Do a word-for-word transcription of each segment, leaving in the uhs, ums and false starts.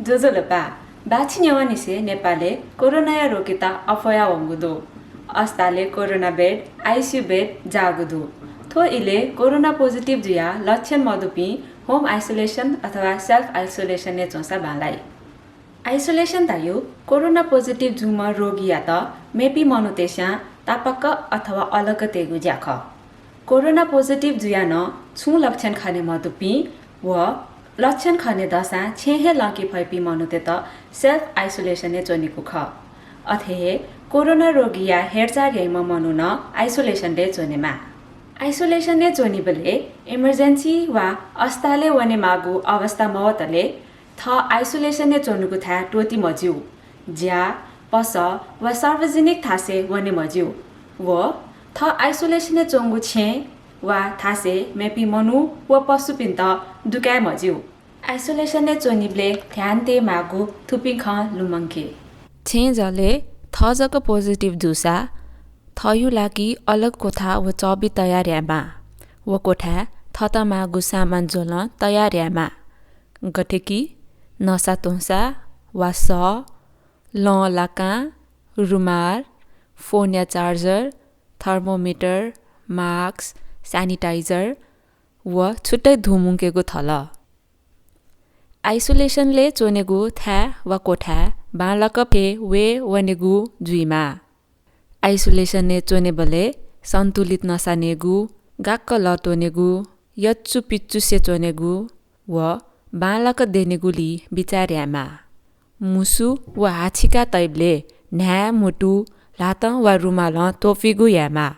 ज्वजलपा, बाछि न्ह्यवंनिसें नेपालय् कोरोनाया रोगीत अप्वयावंगु दु। अस्पतालय् कोरोना बेड, आइसियु बेड जाःगु दु। थ्व इलय् कोरोना पोजिटिभ जुयाः लक्षण मदुपिं होम आइसोलेसन अथवा सेल्फ आइसोलेसनय् च्वंसा बांलाइ। आइसोलेसन धायु कोरोना पोजिटिभ जूम्ह रोगीयात मेपिं मनूतय्‌सं तापाक अथवा अलग तयेगु ज्या खः। कोरोना पोजिटिभ जुयाः नं छुं लक्षण खने मदुपिं व लक्षण खने दसां छेँय् हे लंके फइपिं मनूतय्‌त सेल्फ आइसोलेसनय् च्वनेगु खः। अथे हे कोरोना रोगीया हेरचाह याइम्ह मनू नं आइसोलेसनय् च्वनेमाः। आइसोलेसनय् च्वनीबलय् इमर्जेन्सी वा अस्पतालय् वनेमाःगु अवस्था मवतले थः आइसोलेसनय् च्वनेगु थाय् त्वःते मज्यू। ज्या, पसः वा सार्वजनिक थासय् वने मज्यू व थः आइसोलेसनय् च्वंगु छेँ वा थासय् मेपिं मनू व पशुपिन्त दुकाये मज्यू। आइसोलेसनय् च्वनीबलय् ध्यान तयेमाःगु थुपिं खँ लुमंके। छेँजलय् थः जक पोजिटिभ जूसा थःयु लागि अलग क्वथा व चबि तयार यायेमाः। व क्वथाय् थःत माःगु सामान ज्वलं तयार यायेमाः। गथे कि नसा त्वंसा वा सः, लं लाकां, रुमाल, फोनया चार्जर, थर्मोमिटर, मास्क, स्यानिटाइजर व छुट्टै धू मुंकेगु थल। आइसोलेसनय् च्वनेगु थाय् वा क्वथाय् बांलाक फय् वये वनेगु जुइमाः। आइसोलेसनय् च्वनेबलय् सन्तुलित नसा नयेगु, गाक्क लः त्वनेगु, यचुपिचुसे च्वनेगु व बांलाक द्यनेगुली बिचाः यायेमाः। मुसु व हाछिका तइबलय् न्हाय् म्हुतु ल्हातं वा रुमालं त्वपुइगु यायेमाः।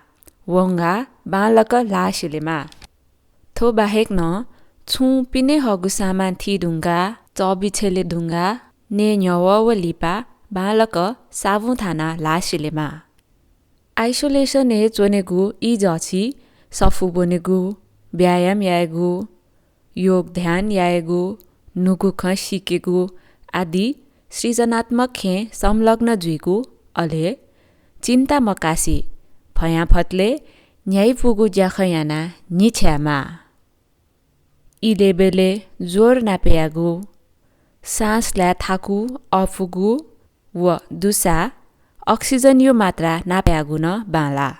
वंगाः बांलाक ल्हाः सिलेमाः। थ्व बाहेक नं छुं पिने हःगु सामान थी धुंगाः, चबि छ्यले धुंगाः, नये न्ह्यवः व लिपा बांलाक साबुन थानाः ल्हाः सिलेमाः। आइसोलेसनय् च्वनेगु ई जःछि सफू ब्वनेगु, व्यायाम यायेगु, योग ध्यान यायेगु, न्हूगु खँ सीकेगु आदि सृजनात्मक खँय् संलग्न जुइगु, अले चिन्ता मकासे फयांफतले न्ह्याइपुगु ज्याखँ यानाः न्हिछ्यायेमाः। इलय् ब्यलय् ज्वर नापयागु, साँस लाये थाकु अःपुगु व दुसा अक्सिजनयु मात्रा नापयागु नं बांलाः।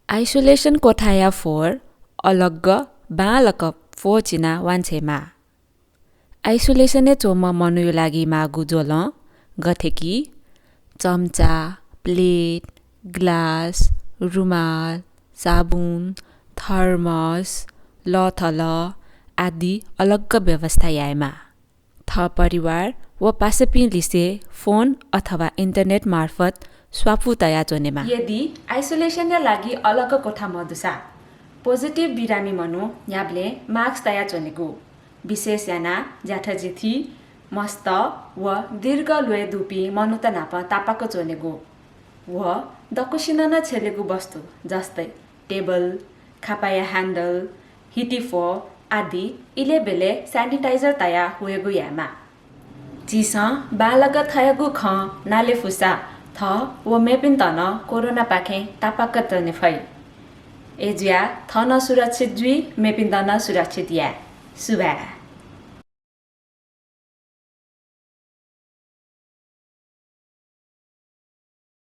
आइसोलेसन क्वथाया फोहोर अलग्ग बांलाक फोहोर चिनाः वांछ्वयेमाः। आइसोलेसनय् च्वंम्ह मनूया लागि माःगु ज्वलं गथे कि चम्चा, प्लेट, ग्लास, रुमाल, साबुन, थर्मस, लःथलः आदि अलग्ग व्यवस्था यायेमाः। थः परिवार व पासापिं लिसे फोन अथवा इन्टरनेट मार्फत स्वापू तयाच्वनेमाः। यदि आइसोलेसनया लागि अलग क्वथा मदुसा, पोजिटिभ बिरामी मनू न्ह्याबलें मास्क तयाच्वनेगु, विशेष यानाः ज्याथजिथि, मस्त व दीर्घ ल्वय् दुपिं मनूत नाप तापाक च्वनेगु व दक्वसिनं नं छ्यलेगु वस्तु जस्तै टेबल, खापाया ह्यान्डल, हितिफ्वः आदि इलय् ब्यलय् स्यानिटाइजर तयाः हुयेगु यायेमाः। झीसं बांलाक थःगु खँ नाले फुसा थः व मेपिन्त नं कोरोनापाखें तापाक तने फइ। अय्‌जुयाः थः नं सुरक्षित जुइ, मेपिन्त नं सुरक्षित याये। सुभाय्।